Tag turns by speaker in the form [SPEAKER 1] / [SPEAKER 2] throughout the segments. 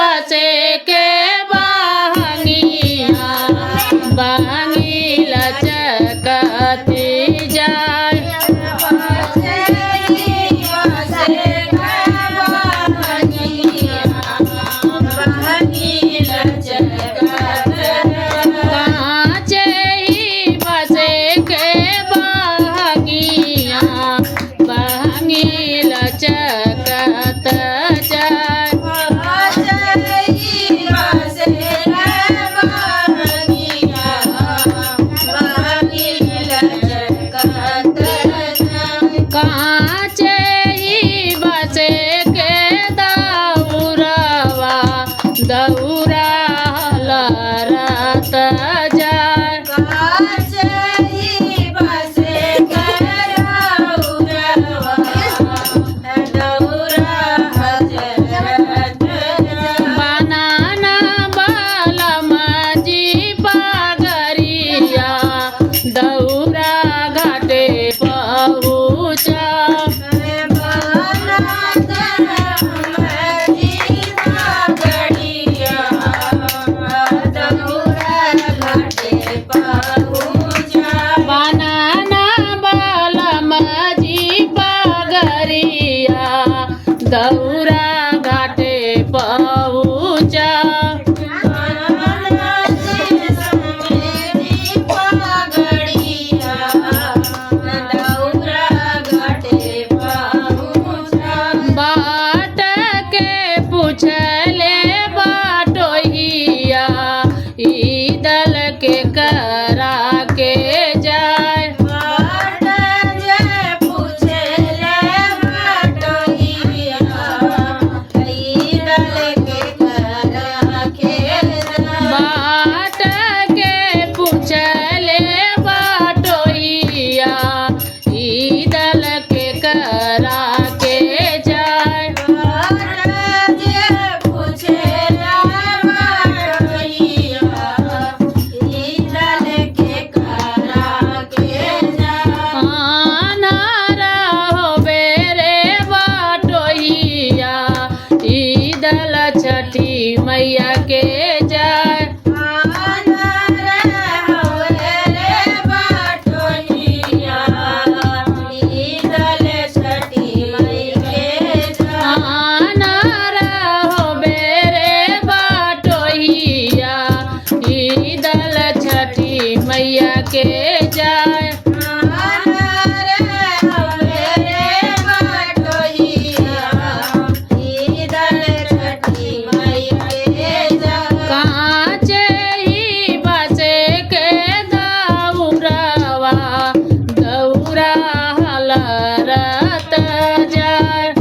[SPEAKER 1] बसे के बहंगिया बहंगी लचकती जाय। कांचे ही बसे के बहंगिया बहंगी लचकत जाय। कांचे ही बसे के दौरवा दौरा लरत जाय। बनाना बालम जी पगरिया दौरा घाटे पहुँचा। बनाना बालम जी पगरिया दौरा घाटे पहुँचा। बाट के पूछले बाटोहिया ई दल के करा के जाय। बाट के पूछले बाटोहिया ई दल के करा के जाय। आनारा होबे रे बाटोहिया ई दल छठी मैया के जाय। आनारा होबे रे बाटोहिया ई दल छठी मैया के जाय। कांचे ही बसे के दौरवा दौरा हलरत जाय।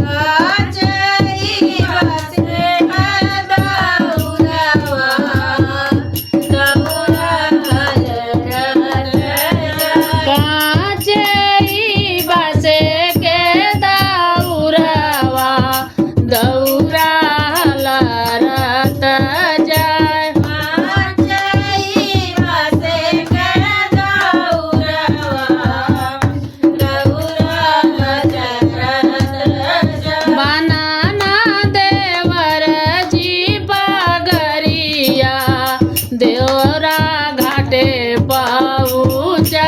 [SPEAKER 1] कांचे ही बसे के दौरवा दौरा हलरत जाय। बनाना देवर जी पगरिया देवरा घाटे पहुँचा।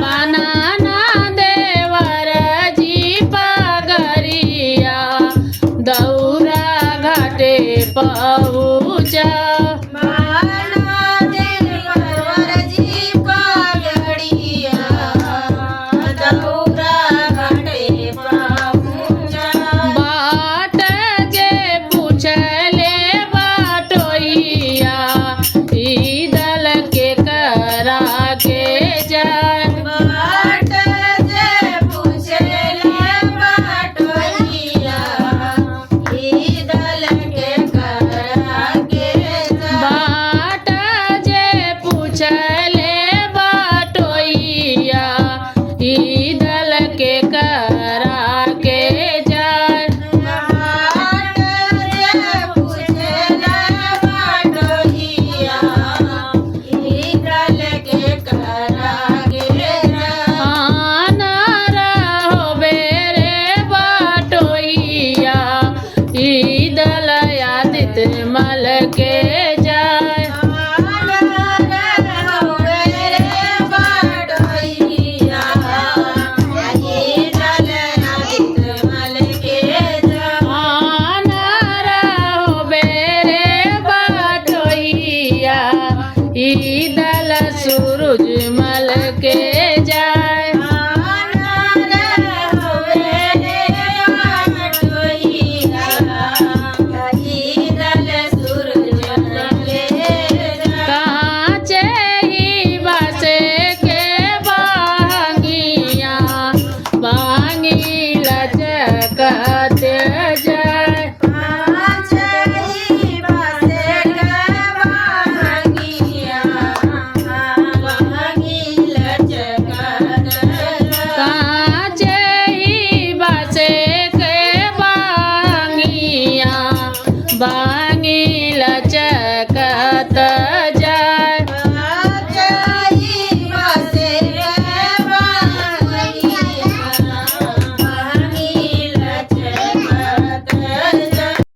[SPEAKER 1] बनाना देवर जी पगरिया दौरा घाटे पहुँचा। बाट जे पूछले बाटोहिया ई दल के करा के जाय।
[SPEAKER 2] बाट जे पूछले बाटोहिया ई दल के करा के जाय।
[SPEAKER 1] बाट जे पूछले बाटोहिया ई दल के करा के जाय।
[SPEAKER 2] बाट जे पूछले बाटोहिया ई दल के करा
[SPEAKER 1] दल सूरजमल के।